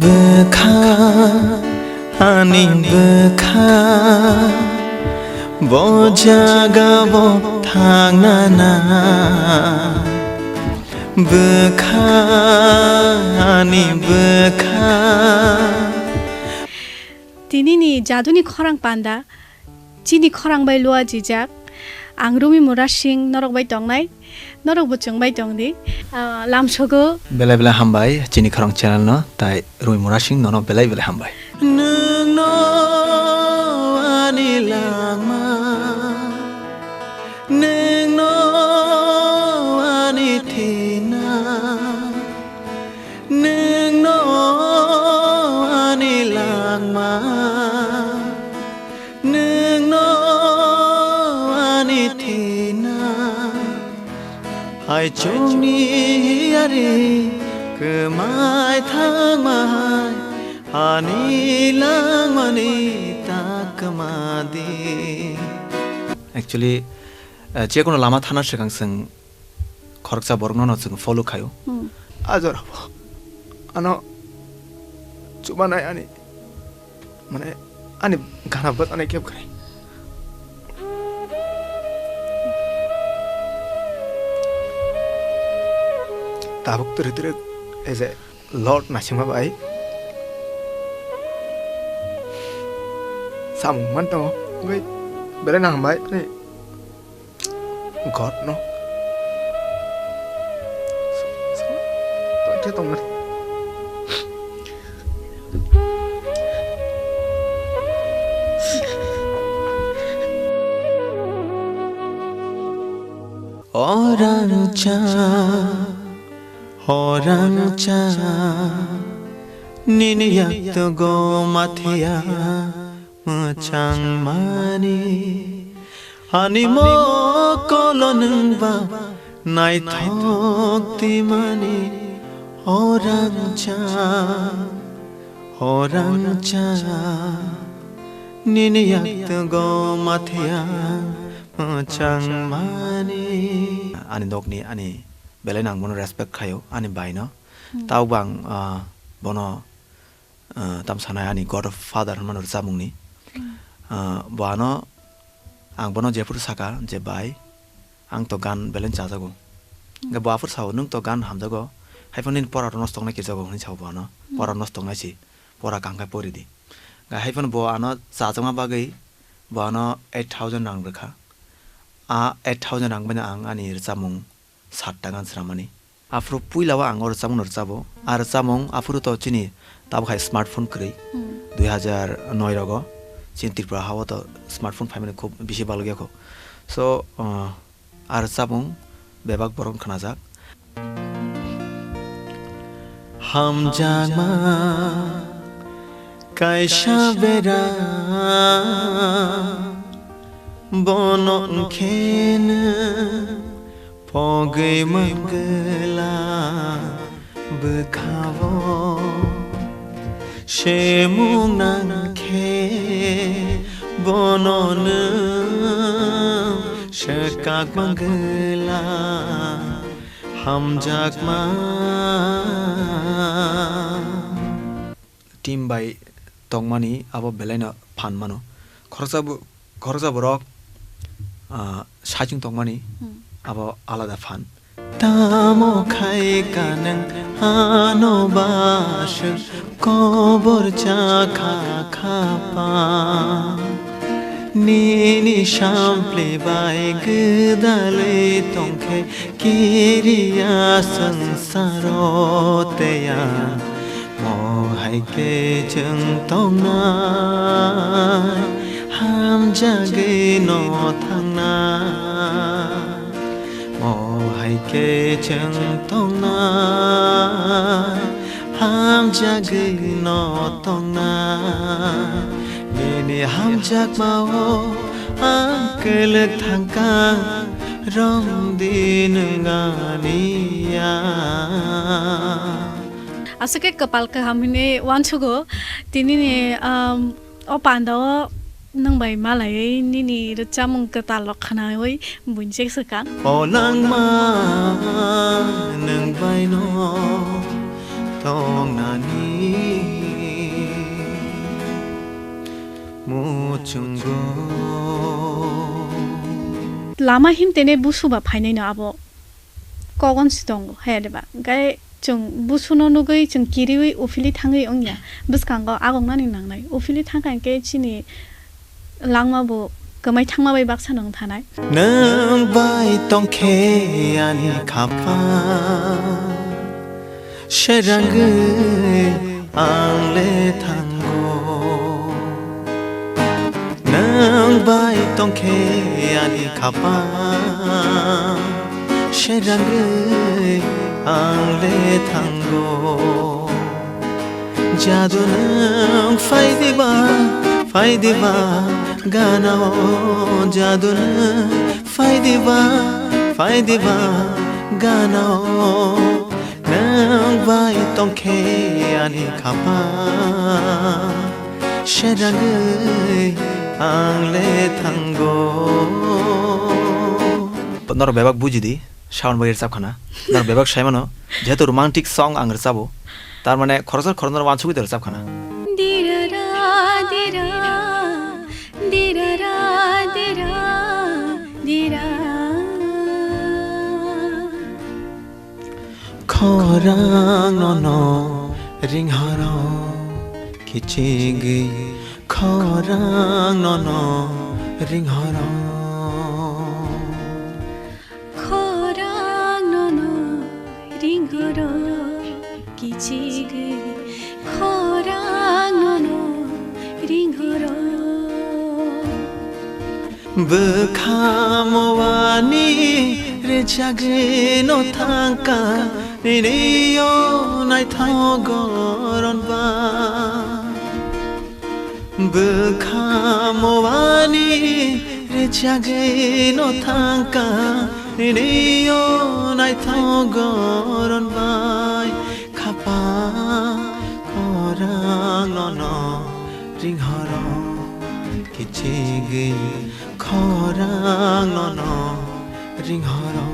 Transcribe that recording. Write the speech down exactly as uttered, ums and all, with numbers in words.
Bwkha, ani bwkha, bo jaga bo thangnana. Bwkha, ani bwkha. Tinini jaduni khorang panda. Chini khorang bai lua jijak. Ang Rumi Murasing norok bai tongnai. Norok bo chwng bai tong di. Ah, lamsogo. Belai belai hambai chini khorang channel no tai Rumi Murasing nono belai belai hambai. Nwng no ani langma, nwng no ani thina, nwng no ani langma. Nwng no ani thina, hai chongni yari kwmai thangma hai, ani langmani ta kwma di. Actually, eh, je kono lama thana swkang chwng khoroksa borokno no chwng follow khaio. Hmm. A jorabo ano chubanai ani, mane, ani gana bwthanai keb khnai. Tabuk twrwk twrwk as a Lord naisingma bai samung man tongo, wngwi belai no hambai ani. God no. Tongkhe tongmani. O rangcha, o rangcha, nini yaktogo mathiya. Mwchangmani, ani mokolo nwngba naithok timani, o rangcha, o rangcha, nini yaktogo mathiya mwchangmani. Ani nokni, ani belai nang bono respect khaio, ani baino. Hmm. Tau bang, ah, bono ah, tam sanai ani God of Father hwnmano rwchapmungni. Hmm. Ah, bo ano, ang bono jephuru saka je, "Bai, ang to gan belai chajago." Hmm. Hwnkhe bo aphuru sao, "Nwng to gan hamjago, haiphano nini pora rok nosto wngnai kijago," hwnwi sao bo ano. Hmm. "Pora nosto wngnai si, pora kaham khe pori di." Hwnkhe haiphano bo ano chajakma bagwi bo ano eight thousand rang rwkha. A eight thousand rang bai no ang ani rwchapmung sat ta gan swnamani. Aphuru puila o ang o rwchapmung no rwchabo. A rwchapmung aphuru to chini tabuk hai smartphone kwrwi. Hmm. Dui hajar noi rogo chini Tripura ha o to smartphone phaimani khub bisi balokya kho. So, uh, a rwchapmung bebak borok khnajak. Hamjakma kaisa bera bono wngkheno pogwi mangwla bwkhao, semung nangkhe bono nwng swkak mangwla hamjakma. Team bai tongmani abo belaino phan mano. Khoroksa bo-, khoroksa borok, ah, saichung tongmani, hmm, abo alada phan. Tamo khai ka nwng ano ba swk kobor cha kha kha pa. Nini sampli bai gwdalwi tongkhe kiriya swngsaro teya. Mo hai khe chwng tongnai, hamjagwi no thangnai. Mo hai khe chwng tongnai, hamjagwi no tongnai. Nini hamjakmao ang kwlwk thangkha, romdi nwng ani ya. Aswk khe kwpal kaham hinwi uansugo. Tinini, um, o panda o nwng bai malaiwi nini rwchapmung kwtal rok khnaui buini se swkang. O nangma nwng bai no tongnani Lama himtene busu ba phainai no abo kogon si tongo, he de ba? Hingke chwng busuno nugwi chwng kiriwi uphili thangwi wngya, bwskango agongnani nangnai. Uphili thangkha hingke chini langma bo kwmai thangma bai baksa nung thanai. Nwng bai tongkhe ani khapang, serangwi ang le thango. Nwng bai tongkhe ani khapang, serangwi ang le thango. Jadu nwng phai diba, phai diba, gana o. Jadu nwng phai diba, phai diba, gana o. Nwng bai tongkhe ani khapang, serangwi ang le thango. Norok bebak buji di, sound bai rwchap khana. Norok bebak sai mano, jehetu romantic song ang rwchabo, tar mane khoroksa khoroknwi wansugwi de rwchap khana. Dirara, dira, dirara, dira, dira. Khorang nono ringhoro kichigwi, khorang nono ringhoro. Khorang nono ringhoro kichigwi, khorang nono ringhoro. Bwkha mowani rwchagwi no thangkha, nini o naithok goron ba. Bwkha mowani rwchagwi no thangkha, nini o naithok goron bai. Khapang khorang nono ringhoro kichigwi, khorang nono ringhoro.